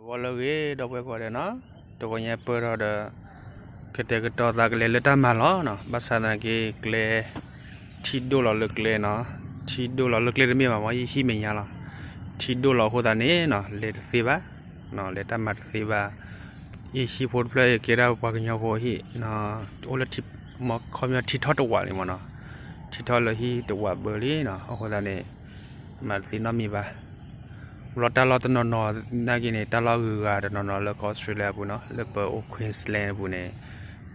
ပီလၢဂ့ၤ ဒီပုၢ်ဝဲၢ်ကိးဂၤဒဲးနီၤ, တဂီၤညါပၢၢ်ထီၣ်ဒီး ကတဲာ်ကတီၤသးကလဲၤလၢတၢ်မၤလီၤနီၤ. ဘၣ်ဆၣ်သနာ်က့ကျဲ ထံဒိၣ်လီၤလၢကျဲနီၤ, ထံဒိၣ်လီၤလၢကျဲတမ့ၢ်ဘၣ်မ့ၢ် ယဟံၣ်မဲာ်ညါလီၤ. ထံဒိၣ်လီၤအဃိသတးန့ၣ်နီၤ လဲၤတသ့ဘၣ်, လဲၤတၢ်မၤတသ့ဘၣ်. ယဟံၣ်ဖိတဖျၢၣ်အံၤကဲဒၣ်ပှၤကညီဖိဟံၣ်, အိၣ်လၢ ခီပညီထံထီၣ်တဝးလံမ့ၢ်နီၤ, ထံထီၣ်လၢဟံၣ်တဝးဘၢလံနီၤ, အဃိသတးန့ၣ် မၤတသ့နီတမံၤဘၣ်. လီၤတၢ်လီၢ်တနီၤနီၤနာ်က့န့ၣ် တၢ်လီၢ်ဂုၤဂၤတနီၤနီၤလၢကီၢ်အီစထြ့လယါအပူၤနီၤ, လၢပအိၣ် Queensland အပူၤန့ၣ်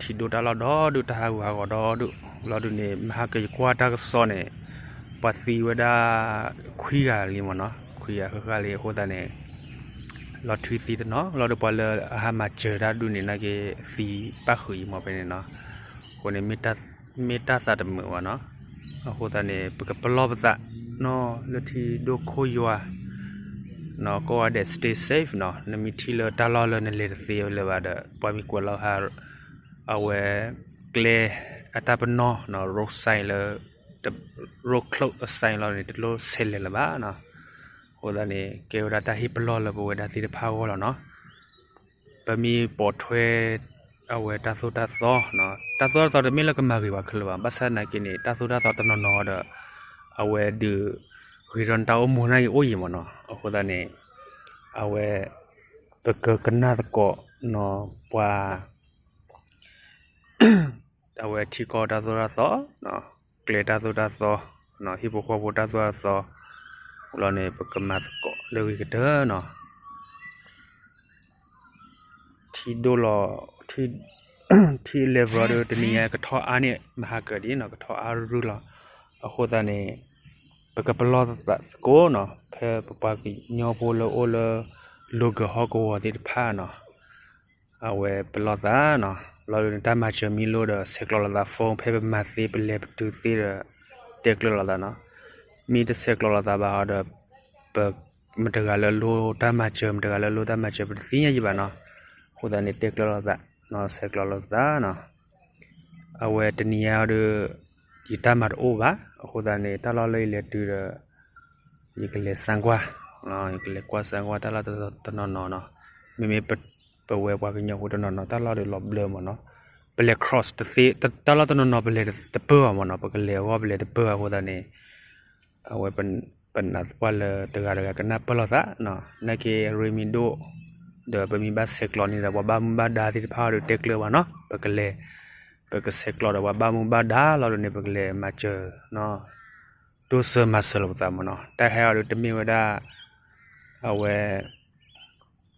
ထံဒိၣ်တၢ်လီၢ်ဒီဒူၣ် တၢ်ဟးဂူာ်ဟးဂီၤဒီဒူၣ်. လီၤဒုးန့ၣ် မဟါကယကွၢ်တၢ်ကစီၣ်န့ၣ် ပှၤသံဝဲဒၣ် ခွံဂၤလံမ့ၢ်နီၤ, ခွံဂၤဃၣ်ဃၣ်လံအဃိသတးန့ၣ် လီၤထွံသံတနီၤ, လီၤဒုးပှၤလၢအဟးမၤစၢၤတၢ်ဒူၣ်န့ၣ် နာ်က့သံပၣ်ဃုာ်အံၤမ့ၢ်ဖဲန့ၣ်နီၤ, အဃိန့ၣ် မ့ၢ်တၢ်သးတမုာ်ဘၣ်နီၤ. အဃိသတးန့ၣ် ပကပလီၢ်ပသးနီၤ လၢထံဒိၣ်ခိၣ်ယွၤ ကိးဂၤဒဲး stay safe နီၤ, နမ့ၢ်ထံၣ်လၢတၢ်လီၢ်လၢနလဲၤတသ့လၢၤဘၣ်ဒီး ပှၤမ့ၢ်ကွဲးလီၤဟး အဝဲ ကျဲအတၢ်ပနီၣ်နီၤ road sign လၢ road closed sign လီၤန့ၣ် တလိၣ်ဆဲးလဲၤလၢၤဘၣ်နီၤ. အဃိသတးန့ၣ် ကဲဝဲဒၣ်တၢ်ဟ့ၣ်ပလီၢ်လၢပဝဲဒၣ်သ့ၣ်တဖၣ်အဂီၢ်လီၤနီၤ. ပမ့ၢ်ပိာ်ထွဲ အဝဲတၢ်သိၣ်တၢ်သီ, တၢ်သိၣ်တၢ်သီတမ့ၢ်လၢကမၤဂ့ၤပှၤခဲလၢာ်ဘၣ်, ဘၣ်ဆၣ်သနာ်က့န့ၣ် တၢ်သိၣ်တၢ်သီတနီၤနီၤဒီး အဝဲဒုးဂ့ၤထီၣ်နတၢ်အိၣ်မူနာ်က့အိၣ်အံၤမ့ၢ်နီၤ. အဃိသတးန့ၣ် အဝဲ ပကကနၣ်သကိးနီၤ ပှၤ အဝဲထံကီၢ်တၢ်သိၣ်တၢ်သီ, ကျဲတၢ်သိၣ်တၢ်သီ, ဟံၣ်ဖိဃီဖိတၢ်သိၣ်တၢ်သီလီၤန့ၣ် ပကမၤသကိးလၢဂ့ၤကတၢၢ်နီၤ. ထံဒိၣ်လီၤ, ထံ level ဒီးတနံၤညါကထီၣ်အါန့ၢ်မဟါကဒံးနီၤ, ကထီၣ်အါရုၢ်လီၤ. အဃိသတးန့ၣ် ပကပလီၢ်သးသကိးနီၤ, ဖဲပပှၤကညီဖိလၢအိၣ်လၢ Logan ဟီၣ်ကဝီၤသ့ၣ်တဖၣ်နီၤ အဝဲပလီၢ်သးနီၤ, လီၤဒုးန့ၣ် တၢ်မၤစၢၤမ့ၢ်လိၣ်ဒီး ဆဲးကျိးလိာ်သး phone, ဖဲပမၤသ့ပလဲၤပတုၤသ့ဒီး တဲကျၢၤလိာ်သးနီၤ. မ့ၢ်တဆဲးကျိးလိာ်သးဘၣ်ဟီဒီး ပ မတဂၤလၢလိၣ်တၢ်မၤစၢၤ မတဂၤလၢလိၣ်တၢ်မၤစၢၤ ပတသ့ၣ်ညါယံၤဘၣ်နီၤ. အဃိသတးန့ၣ် တဲကျၢၤလိာ်သးနီၤ, ဆဲးကျိးလိာ်သးနီၤ. အဝဲတနံၤညါဒီး ယတၢ်မၤတအိၣ်ဘၣ်, အဃိသတးန့ၣ် တၢ်လီၢ်လၢယလဲၤတုၤဒီး ယကလဲၤစၣ်ကွၢ်, ယကလဲၤကွၢ်စၣ်ကွၢ် တၢ်လီၢ်တနီၤနီၤနီၤ. မ့မ့ၢ်ပဝဲပှၤကညီဖိတနီၤနီၤ တၢ်လီၢ်ဒီးလီၤဘျၢမ့ၢ်နီၤ, ပလဲၤ cross တသ့, တၢ်လီၢ်တနီၤနီၤ ပလဲၤတပၢၢ်ဘၣ်မ့ၢ်နီၤ, ပကလဲၤအဂီၢ်ပလဲၤတပၢၢ်ဘၣ်အဃိသတးန့ၣ် အဝဲပနာ်သပှၢ်လၢတဂၤတဂၤကနၢ်ပၢၢ်လိာ်သး, နာ်က့ ရ့မ့ၢ်ဒိၣ် ဒီးပမ့ၢ်ဘၣ်ဆဲးကျိးန့ၣ်ဒီး ပှၤဘၣ်မူဘၣ်ဒါသ့ၣ်တဖၣ်ဒီးတဲကျၢၤဘၣ်နီၤ, ပကလဲၤ ပကဆဲးကျိးဒီးပှၤဘၣ်မူဘၣ်ဒါလီၤဒုးန့ၣ် ပကလဲၤမၤစၢၤ တိစၢၤမၤစၢၤလိာ်ပသးမ့ၢ်နီၤ. တၢ်ဟဲအီၤဒီးတမ့ၢ်ဝဲဒၣ် အဝဲ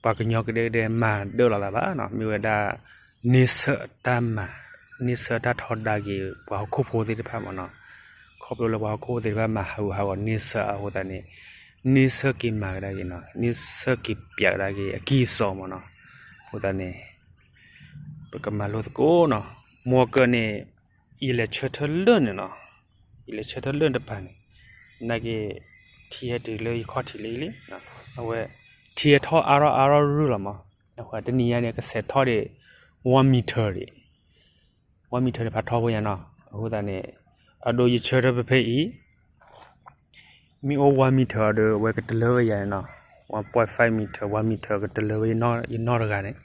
ပှၤကညီကဒဲကဒဲမၤဒၢလိာ်သးဘၣ်နီၤ, မ့ၢ်ဝဲဒၣ် န့ဆၢၣ်တၢ်မၤ, န့ဆၢၣ်တၢ်ထီဒါက့ၤ ပှၤဟီၣ်ခိၣ်ဖိသ့ၣ်တဖၣ်မ့ၢ်နီၤ. ခီဖျိလၢပှၤဟီၣ်ခိၣ်ဖိသ့ၣ်တဖၣ်မၤဟးဂူာ်ဟးဂီၤန့ဆၢၣ်အဃိသတးန့ၣ် န့ဆၢၣ်က့ၤမၤကဒါက့ၤနီၤ, န့ဆၢၣ်က့ၤပျးကဒါက့ၤအကံၢ်အစီမ့ၢ်နီၤ. အဃိသတးန့ၣ် ပကမၤလိသကိးနီၤ. မုၢ်ကၢန့ၣ် ယလဲၤဆၢထၢၣ်လၢာ်န့ၣ်နီၤ, ယလဲၤဆၢထၢၣ်လၢာ်တပၤန့ၣ် နာ်က့ ထံဟဲတုၤလၢယခီၣ်ထံးလံလံ, အဝဲ ထံဟဲထီၣ်အါထီၣ်အါထီၣ်ရုၢ်လီၤမး, အဃိတနံၤညါန့ၣ် ကဆဲးထီၣ်ဒံး one meter ဒံး, one meter န့ၣ်ဖးထီဖိညါနီၤ. အဃိသတးန့ၣ် အဒိယဆၢထၢၣ်ဖဲဖဲအံၤ မ့ၢ်အိၣ် one meter ဒီး အဝဲကတလၢဝဲယၤန့ၣ်နီၤ, one point five meter, one meter ကတလၢဝဲယနီၢ်တဂၤန့ၣ်,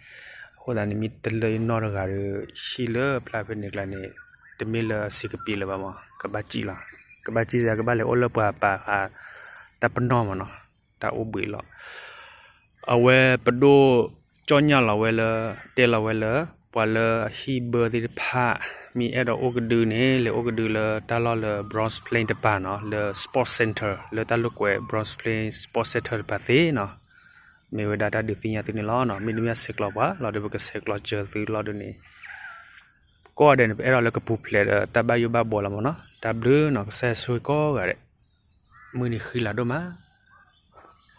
အဃိသတးန့ၣ် မ့ၢ်တလၢယနီၢ်တဂၤဒီး ဟံၣ်လၢဖျါဖဲန့ၣ်ကျါန့ၣ် တမ့ၢ်လၢစ့ကပံးလၢၤဘၣ်မး, ကဘၣ်စံၣ်လီၤ, ကဘၣ်စံၣ်စ့ၢ် ကဘၣ်လဲၤအိၣ်လၢပှၤပာ်ဃာ်တၢ်ပနီၣ်မးနီၤ, တၢ်အိၣ်ဘှံးလီၤ. အဝဲပဒိၣ် ကၠီၣ်ညၣ်လီၤဝဲလၢ တဲလီၤဝဲလၢ ပှၤလၢအဟံၣ်ဘၢသ့ၣ်တဖၣ် မ့ၢ်အဲၣ်ဒိးအိၣ်ကဒုန့ၣ် လဲၤအိၣ်ကဒုလၢတၢ်လီၢ်လၢ Browns Plains တပၤနီၤ, လၢ Sports Centre လၢတၢ်လိာ်ကွဲ Browns Plains Sports Centre တပၤသ့နီၤ. မ့ၢ်ဝဲဒၣ်တၢ်ဒုးသ့ၣ်ညါသုန့ၣ်လီၤ. မ့တမ့ၢ်ဆဲးကျိးပှၤလီၤဒီး ပကဆဲးကျိးစၢၤသုလီၤဒုးန့ၣ် ကိးဂၤဒဲးန့ၣ် ပအဲၣ်ဒိးလၢကပူၤဖျဲးဒီးတၢ်ဘၣ်ယိၣ်ဘၣ်ဘှီလီၤမးနီၤ. တၢ်ဘျုးနီၤ, ကစၢ်ဆိၣ်ဂ့ၤကိးဂၤဒဲး, မုၢ်နံၤဃံလၤဒိၣ်မး.